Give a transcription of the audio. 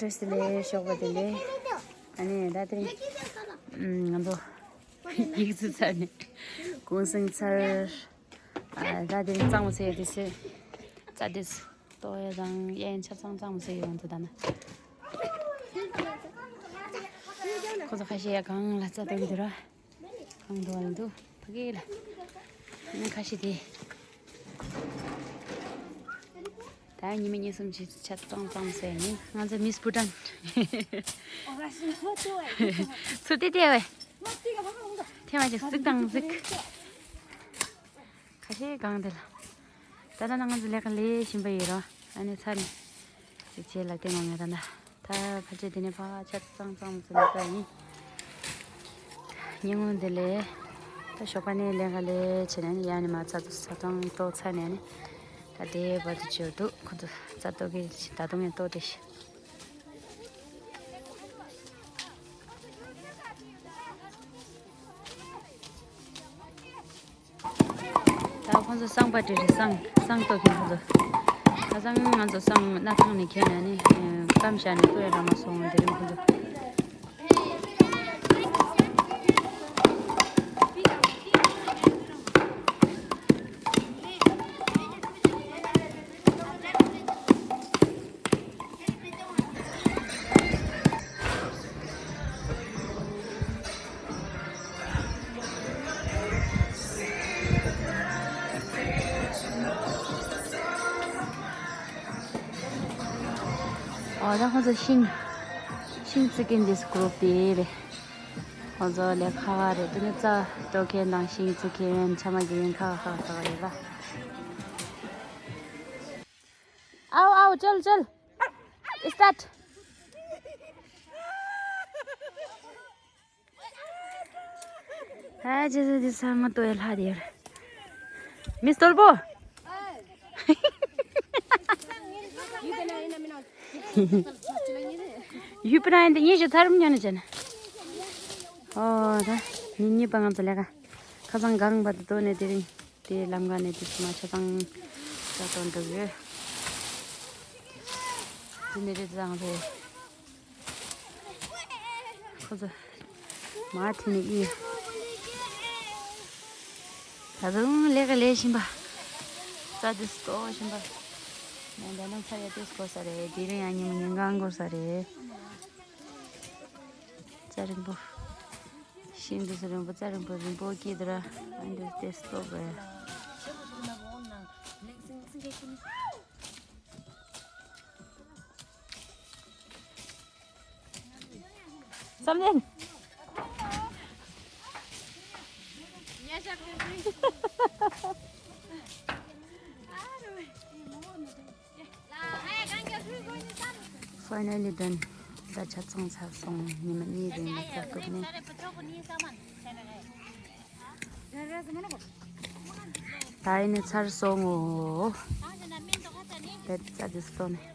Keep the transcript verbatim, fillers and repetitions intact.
བཀྲ་ཤིས་བདེ་ལེགས། ཞོགས་པ་བདེ་ལེགས། ཨ་ནི་ད་དེ་རིང་ང་ཚོ་ཡིག་ཚུལ་ཚར་ནས་གུང་སེང་ཚར། ཨ་ད་དེ་རིང་གཙང་མ་ཟེར་ཡ་དེ་ཚོས་རྩྭ་དེ་ལྟོ་ཡ་དང་གཡས་ཆ་ཚང་གཙང་མ་ཟེར་ཡོང་དུ་ད་ན། ཁོ་ཚོ་ཁ་ཤས་ཡ་གང་ལ་རྩྭ་ལྟོ་གི་དུ་ར། གང་དུ་བ་ལ་འདུག་ཕ་གི་ལ། ཨ་ནི་ཁ་ཤས་དེ། ད་ཉི་མ་གཉིས་གསུམ་ཅིག་ཆ་ཚང་ཚང་ཟེར་ནི་ང་ཚོ་མིས་བྷུ་ཊན། ཚུར་ཏེ་ཏེ་བས། ཐེ་མ་ཅིག་གཟིགས་དང་གཟིགས། ཁ་ཤས་གང་དེ་ལ། ད་ལྟ་ན་ང་ཚོ་ལས་ཀ་ལས་བཞིན་པ་ཡིན་རོ། ཨ་ནི་ཚར་ནས་གཟིགས་བྱེད་ལ་བསྟན་ང་ང་ད་ན། ད་ཕལ་ཆེར་དེ་ནས་ཕར་ཆ་ཚང་ཚང་ཚང་ཚང་ཡིན། ཉིན་གུང་དེ་ལས་ད་ཞོགས་པ་ནས་ལས་ཀ་ལས་བྱས་ནས་ནི་ཡང་ནས་མར་ཚ་ཚ་ཚ་ཚང་ལྟོ་ཚ་ནས་ནི་ད་དེ་བར་དུ་བྱེད་འདུག་ཁོ་ཚོ་ཚ་ལྟོ་གི་ད་དུང་ཡང་ལྟོ་དེ་ཤི། ད་ཁོང་ཚོ་སྲང་པ་དེ་རེད། སྲང་སྲང་ལྟོ་གིན་ཁོང་ཚོ། ཁ་སང་ང་ཚོ་སྲང་སྣ་ཐང་ནས་ཁྱེར་ནས་ནི་སྐམ་བཞག་ནས་ལྟོ་ཡ་ར་མ་སོང་། དེ་རིང་ཁོང་ཚོ། ཨོ་ད་ཁོང་ཚོ་ཤིང་ཤིང་བརྩིགས་མཁན་འདི་སུ་གུ་རུབ་དེ་རེད། ཁོང་ཚོ་ལས་ཁ་ཁ་རེད། དེ་ནི་རྩྭ་གཏོར་མཁན་དང་ཤིང་བརྩིགས་མཁན་ཆ་མ་གི་ཡིན་ཁ་ཁ་ཁ་ཁ་རེད་ལ། ཨའོ་ཨའོ་ཅལ་ཅལ། སི་ཊཱཊ། ཨ་ཅེ་ཅེ་ཅེ་ས་ང་ལྟོ་ཡ་ལྷ་དེ་ཡོད། མི་སྟོར་པོ། ཡུ་པི་ར་ཡིན་དེ་ཉིན་ཞིག་ཐར་མི་ཉོ་ནི་ཅན། ཨོ་ད་ཉིན་གཉིས་པ་ང་ཚོ་ལས་ཀ་ཁ་སང་གང་བར་དུ་ལྟོ་ནས་དེ་རིང་དེ་ལམ་ཀ་ནས་དེ་ཚོ་མ་ཆ་ཚང་ས་དོན་འགྲུབ་ཡོད། དེ་ནས་རེད་ཙང་རེད། ཁོ་ཚོ་མ་ཐི་ནི་ཨི། ད་དུང་ལས་ཀ་ལས་བཞིན་པ། རྩྭ་དེ་ལྟོ་བཞིན་པ། ང་ད་ནང་ཚ་ཡ་ཏོག་ཙམ་འགོར་ས་རེད། དེ་རིང་ཡང་ཉི་མ་ཉིན་གང་འགོར་ས་རེད། རྩྭ་རིང་པོ། ཤིང་འདི་ཚོ་རིང་པོ་རྩྭ་རིང་པོ་རིང་པོ་སྐྱེས་འདུག་ར། ཨ་འདི་ཏོག་ཙམ་ལྟོ་དགོས། བསམ་གཏན། Finally done. ད་ཆ་ཚང་ཚར་སོང་། ཉི་མ་གཉིས་རིང་ལ་ཚར་ཐུབ་ནས། ད་ཡིན་ནས་ཚར་སོང་ངོ་། དེ་རྩྭ་དེ་ལྟོ་ནས།